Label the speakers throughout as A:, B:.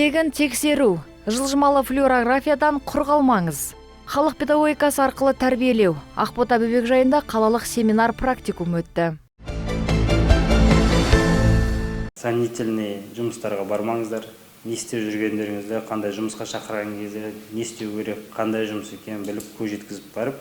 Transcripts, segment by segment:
A: Тегін тексеру, жылжымалы флюорографиядан құр қалмаңыз. Халық педагогикасы арқылы тәрбиелеу. Ақбота бөбекжайында қалалық семинар практикум өтті.
B: Сомнительный жұмыстарға бармаңыздар. Не істеп жүргендеріңізді, қандай жұмысқа шақырған кезде не істеу керек, қандай жұмыс екенін біліп, көз жеткізіп барып,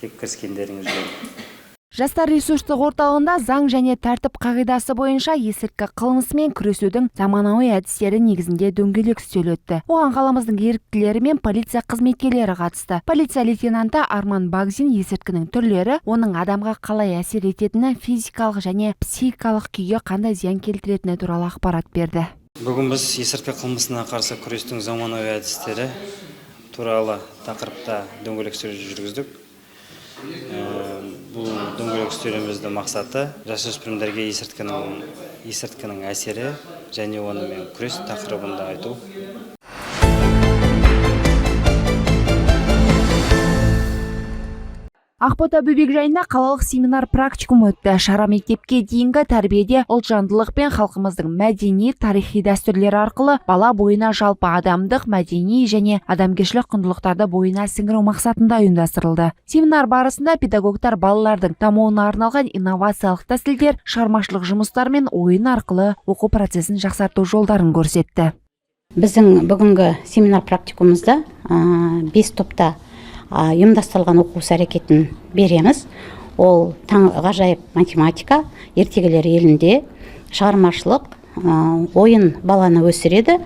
B: тек кіріскендеріңіз жөн.
C: Жастар ресурстық орталығында заң және тәртіп қағидасы бойынша есірткі қылмысымен күресудің заманауи әдістері негізінде дөңгелек үстел өтті. Оған қаламыздың еріктілері мен полиция қызметкерлері қатысты. Полиция лейтенанты Арман Багзин есірткінің түрлері, оның адамға қалай әсер ететіні, физикалық және психикалық күйге қандай зиян келтіретіні туралы ақпарат берді.
B: Бүгін біз есірткі қылмысына қарсы күрестің заманауи әдістері туралы тақырыпта дөңгелек үстел жүргіздік. Бұл дөңгелек үстеліміздің мақсаты жасөспірімдерге есірткінің әсері және онымен күрес тақырыбында айту.
C: Ақбота бөбекжайында қалалық семинар практикум өтті. Шара мектепке дейінгі тәрбиеде ұлтжандылық пен халқымыздың мәдени, тарихи дәстүрлері арқылы бала бойына жалпы адамдық, мәдени және адамгершілік құндылықтарды бойына сіңіру мақсатында ұйымдастырылды. Семинар барысында педагогтар балалардың дамуына арналған инновациялық тәсілдер, шығармашылық жұмыстар мен ойын арқылы оқу процесін жақсарту жолдарын көрсетті.
D: Біздің бүгінгі семинар практикумымызда 5 топта ұйымдастырылған оқу іс-әрекетін береміз. Ол ғажайып математика, ертегілер елінде, шығармашылық, ойын баланы өсіреді.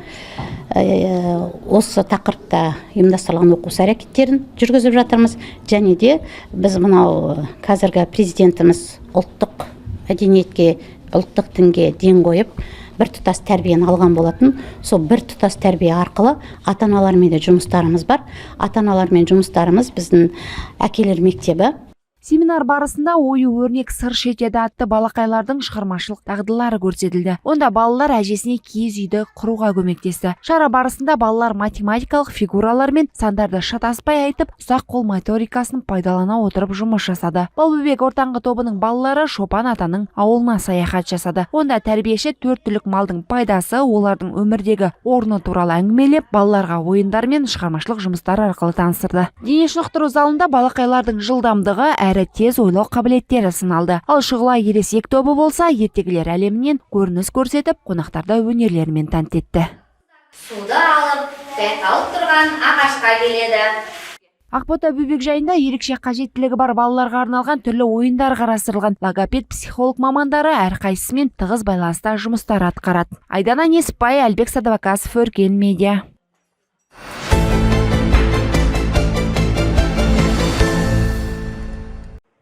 D: Осы тақырыпта ұйымдастырылған оқу іс-әрекеттерін жүргізіп жатырмыз. Және де біз мынау қазіргі президентіміз ұлттық мәдениетке, ұлттық дінге ден қойып, бір тұтас тәрбиені алған болатын. Сол бір тұтас тәрбие арқылы ата-аналармен де жұмыстарымыз бар. Ата-аналармен жұмыстарымыз біздің әкелер мектебі.
C: Семинар барысында ою өрнек сыр шертеді атты балақайлардың шығармашылық дағдылары көрсетілді. Онда балалар әжесіне киіз үйді құруға көмектесті. Шара барысында балалар математикалық фигуралар мен сандарды шатаспай айтып, ұсақ қол моторикасын пайдалана отырып жұмыс жасады. Балбөбек ортаңғы тобының балалары Шопан атаның ауылына саяхат жасады. Онда тәрбиеші төрт түлік малдың пайдасы, олардың өмірдегі орны туралы әңгімелеп, балаларға ойындар мен шығармашылық жұмыстар арқылы таныстырды. Дене шынықтыру залында балақайлардың жылдамдығы әрі тез ойлау қабілеттері сыналды. Ал Шұғыла ересек тобы болса, ертегілер әлемінен көрініс көрсетіп, қонақтарды өнерлерімен тәнті етті.
E: Суды алып, жайқалып тұрған ағашқа келеді.
C: Ақбота бөбекжайында ерекше қажеттілігі бар балаларға арналған түрлі ойындар қарастырылған. Логопед, психолог мамандары әрқайсысымен тығыз байланыста жұмыстар атқарады. Айдана Несіпбай, Әлібек Садвакасов, Өркен медиа.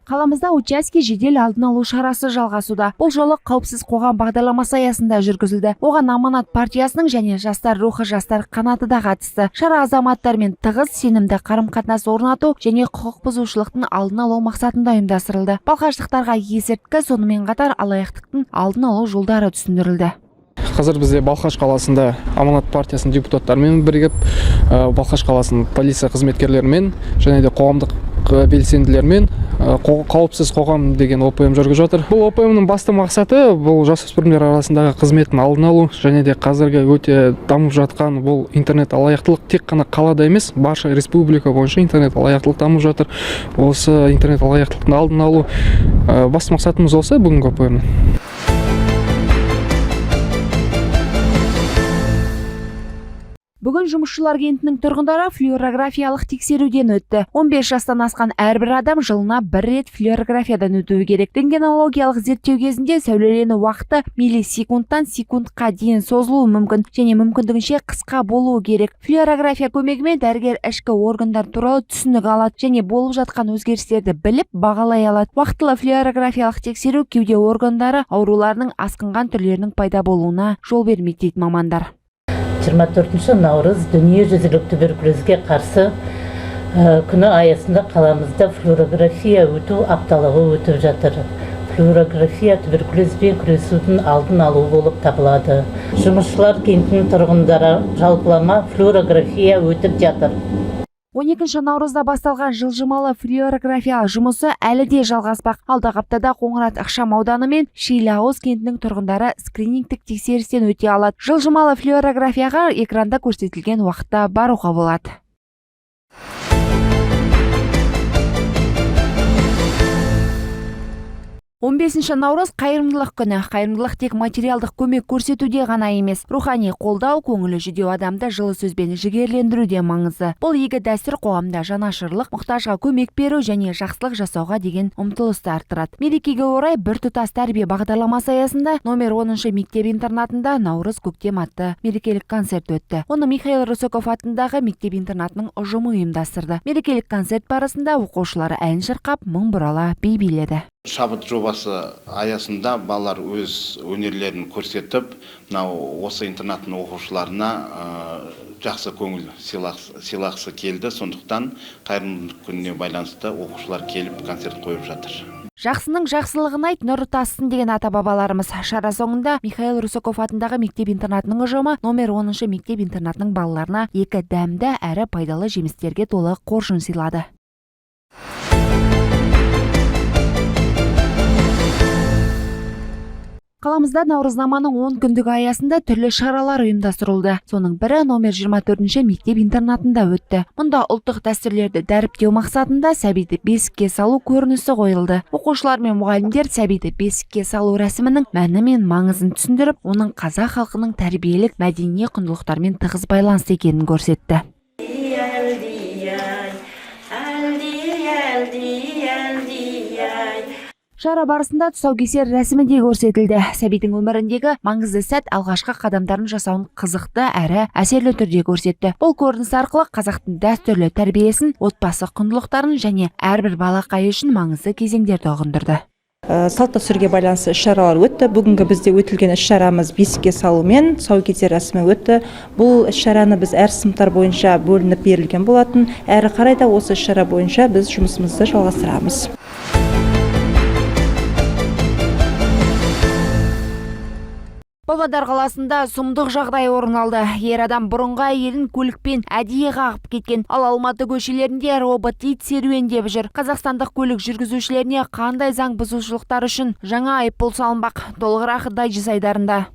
C: Қаламызда учаске жедел алдын алу шарасы жалғасуда. Бұл жолы қауіпсіз қоғам бағдарламасы аясында жүргізілді. Оған Аманат партиясының және Жастар рухы жастар қанаты да қатысты. Шара азаматтармен тығыз сенімді қарым-қатынас орнату және құқық бұзушылықтың алдын алу мақсатында ұйымдастырылды. Балқаштықтарға есірткі, сонымен қатар алаяқтықтың алдын алу жолдары түсіндірілді.
F: Қазір бізде Балқаш қаласында Аманат партиясының депутаттарымен бірігіп, Балқаш қаласының полиция қызметкерлерімен және де қоғамдық белсенділермен қауіпсіз қоғам деген ОПМ жүргізіп жатыр. Бұл ОПМ-ның басты мақсаты бұл жасөспірімдер арасындағы қызметтің алдын алу және де қазіргі өте дамып жатқан бұл интернет алаяқтылық тек қана қалада емес, барша республика бойынша интернет алаяқтылық дамып жатыр. Осы интернет алаяқтылықтың алдын алу, басты мақсатымыз осы бүгінгі ОПМ-ның.
C: Бүгін жұмысшылар кентінің тұрғындары флюорографиялық тексеруден өтті. 15 жастан асқан әрбір адам жылына бір рет флюорографиядан өтуі керек. Рентгенологиялық зерттеу кезінде сәулелену уақыты миллисекундтан секундқа дейін созылуы мүмкін және мүмкіндігінше қысқа болуы керек. Флюорография көмегімен дәрігер ішкі органдар туралы түсінік алады және болып жатқан өзгерістерді біліп, бағалай алады. Уақтылы флюорографиялық тексеру кеуде органдары ауруларының асқынған түрлерінің пайда болуына жол бермейді дейді мамандар.
G: 24 наурыз дүниежүзілік туберкулезге қарсы күні аясында қаламызда флюорография өту апталығы өтіп жатыр. Флюорография туберкулезбен күресудің алдын алу болып табылады. Жұмысшылар кентінің тұрғындары жалпылама флюорография өтіп жатыр.
C: 12 наурызда басталған жылжымалы флюорография жұмысы әлі де жалғаспақ. Алдағы аптада Қоңырат ықшам ауданы мен Шиліауыз кентінің тұрғындары скринингтік тексерістен өте алады. Жылжымалы флюорографияға экранда көрсетілген уақытта баруға болады. 15 наурыз — қайырымдылық күні. Қайырымдылық тек материалдық көмек көрсетуде ғана емес, рухани қолдау, көңілі жүдеу адамды жылы сөзбен жігерлендіру де маңызды. Бұл игі дәстүр қоғамда жанашырлық, мұқтажға көмек беру және жақсылық жасауға деген ұмтылысты арттырады. Мерекеге орай біртұтас тәрбие бағдарламасы аясында номер 10 мектеп интернатында «Наурыз көктем» атты мерекелік концерт өтті. Оны Михаил Русаков атындағы мектеп интернатының ұжымы ұйымдастырды. Мерекелік концерт барысында оқушылар ән шырқап, мың бұрала би биледі.
H: «Шабыт» жобасы аясында балалар өз өнерлерін көрсетіп, мынау осы интернаттың оқушыларына жақсы көңіл сыйлағысы келді. Сондықтан қайырымдылық күніне байланысты оқушылар келіп, концерт қойып жатыр.
C: Жақсының жақсылығын айт, нұры тасысын деген ата бабаларымыз. Шара соңында Михаил Русаков атындағы мектеп интернатының ұжымы номер 10 мектеп интернатының балаларына екі дәмді әрі пайдалы жемістерге толы қоржын сыйлады. Қаламызда наурызнаманың 10 күндігі аясында түрлі шаралар ұйымдастырылды. Соның бірі номер 24 мектеп интернатында өтті. Мұнда ұлттық дәстүрлерді дәріптеу мақсатында сәбиді бесікке салу көрінісі қойылды. Оқушылар мен мұғалімдер сәбиді бесікке салу рәсімінің мәні мен маңызын түсіндіріп, оның қазақ халқының тәрбиелік, мәдени құндылықтарымен тығыз байланысты екенін көрсетті. Шара барысында тұсаукесер рәсімі де көрсетілді. Сәбидің өміріндегі маңызды сәт, алғашқы қадамдарын жасауын қызықты әрі әсерлі түрде көрсетті. Бұл көрініс арқылы қазақтың дәстүрлі тәрбиесін, отбасы құндылықтарын және әрбір балақай үшін маңызды кезеңдерді ұғындырды.
I: Салт дәстүрге байланысты іс шаралар өтті. Бүгінгі бізде өтілген іс шарамыз бесікке салу мен тұсаукесер рәсімі өтті. Бұл іс шараны біз әр сыныптар бойынша бөлініп берілген болатын. Әрі қарай да осы іс шара бойынша біз жұмысымызды жалғастырамыз.
C: Павлодар қаласында сұмдық жағдай орын алды. Ер адам бұрынғы әйелін көлікпен әдейі қағып кеткен. Ал Алматы көшелерінде робот ит серуендеп жүр. Қазақстандық көлік жүргізушілеріне қандай заң бұзушылықтар үшін жаңа айыппұл салынбақ? Толығырақ дайджест айдарында.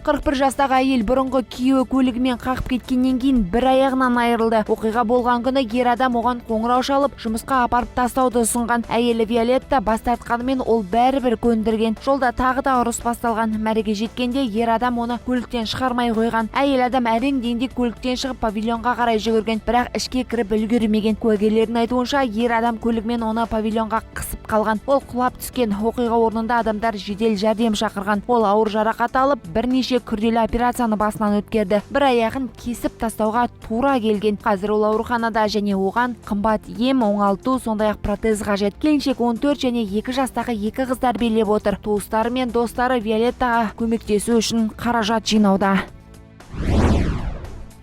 C: 41 жастағы әйел бұрынғы күйеуі көлігімен қағып кеткеннен кейін бір аяғынан айырылды. Оқиға болған күні ер адам оған қоңырау шалып, жұмысқа апарып тастауды ұсынған. Әйелі Виолетта бас тартқанымен, ол бәрібір көндірген. Жолда тағы да ұрыс басталған. Мәреге жеткенде ер адам оны көліктен шығармай қойған. Әйел адам әрең дегенде көліктен шығып, павильонға қарай жүгірген, бірақ ішке кіріп үлгермеген. Куәгерлердің айтуынша, ер адам көлігімен оны павильонға қысып қалған. Ол құлап түскен. Оқиға орнында адамдар жедел жәрдем шақырған. Ол ауыр жарақат алып, бірнеше күрделі операцияны басынан өткерді. Бір аяғын кесіп тастауға тура келген. Қазір ол ауруханада және оған қымбат ем, оңалту, сондай ақ протез қажет. Келіншек 14 және 2 жастағы екі қыз тәрбиелеп отыр. Туыстары мен достары Виолеттаға көмектесу үшін қаражат жинауда.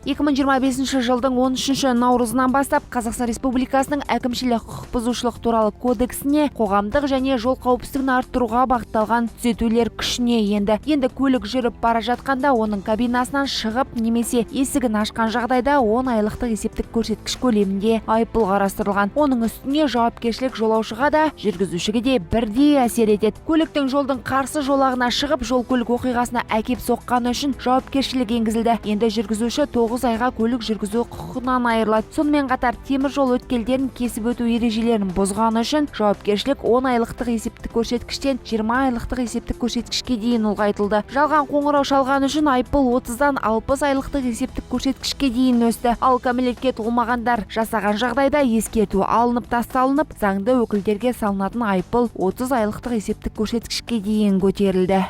C: 2025 жылдың 13 наурызынан бастап Қазақстан Республикасының әкімшілік құқық бұзушылық туралы кодексіне қоғамдық және жол қауіпсіздігін арттыруға бағытталған түзетулер күшіне енді. Енді көлік жүріп бара жатқанда оның кабинасынан шығып немесе есігін ашқан жағдайда 10 айлықтық есептік көрсеткіш көлемінде айыппұл қарастырылған. Оның үстіне жауапкершілік жолаушыға да, жүргізушіге де бірдей әсер етеді. Көліктің жолдың қарсы жолағына шығып, жол көлік оқиғасына әкеп соққаны үшін жауапкершілік енгізілді. Енді жүргізуші 9 айға көлік жүргізу құқығынан айырылады. Сонымен қатар темір жол өткелдерін кесіп өту ережелерін бұзғаны үшін жауапкершілік 10 айлықтық есептік көрсеткіштен 20 айлықтық есептік көрсеткішке дейін ұлғайтылды. Жалған қоңырау шалғаны үшін айыппұл 30-дан 60 айлықтық есептік көрсеткішке дейін өсті. Ал кәмелетке толмағандар жасаған жағдайда ескерту алынып тасталынып, заңды өкілдерге салынатын айыппұл 30 айлықтық есептік көрсеткішке дейін көтерілді.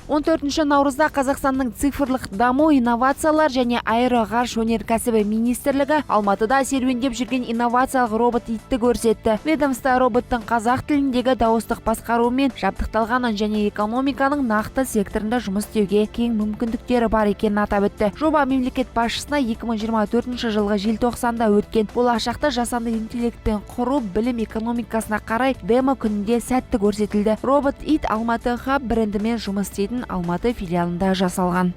C: 14 наурызда Қазақстанның цифрлық даму, инновациялар және аэроғарыш өнеркәсібі министрлігі Алматыда серуендеп жүрген инновациялық робот итті көрсетті. Ведомство роботтың қазақ тіліндегі дауыстық басқарумен жабдықталғанын және экономиканың нақты секторында жұмыс істеуге кең мүмкіндіктері бар екенін атап өтті. Жоба мемлекет басшысына 2024 жылғы желтоқсанда өткен болашақты жасанды интеллектпен құру білім экономикасына қарай демо күнінде сәтті көрсетілді. Робот ит Алматы Хаб брендімен жұмыс істейтін Алматы филиалында жасалған.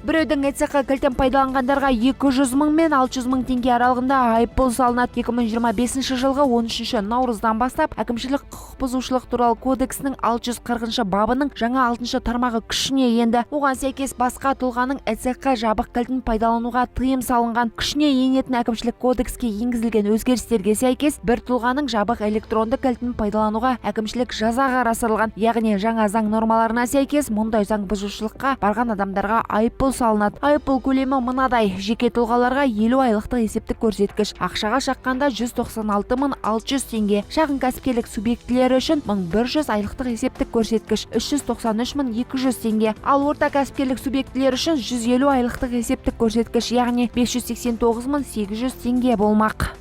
C: Біреудің ЭЦҚ кілтін пайдаланғандарға 200 мың мен 600 мың теңге аралығында айыппұл салынады. 2025 жылғы 13 наурыздан бастап Әкімшілік құқық бұзушылық туралы кодексінің 640 бабының жаңа 6 тармағы күшіне енді. Оған сәйкес, басқа тұлғаның ЭЦҚ жабық кілтін пайдалануға тыйым салынған. Күшіне енетін әкімшілік кодекске енгізілген өзгерістерге сәйкес, бір тұлғаның жабық электронды кілтін пайдалануға әкімшілік жаза қарастырылған. Яғни жаңа заң нормаларына сәйкес, мұндай заң бұзушылыққа барған адамдарға айыппұл салынады. Айыппұл көлемі мынадай: жеке тұлғаларға 50 айлықтық есептік көрсеткіш, ақшаға шаққанда 196 мың 600 теңге, шағын кәсіпкерлік субъектілері үшін 1100 айлықтық есептік көрсеткіш, 393 мың 200 теңге, ал орта кәсіпкерлік субъектілері үшін 150 айлықтық есептік көрсеткіш, яғни 589 мың 800 теңге болмақ.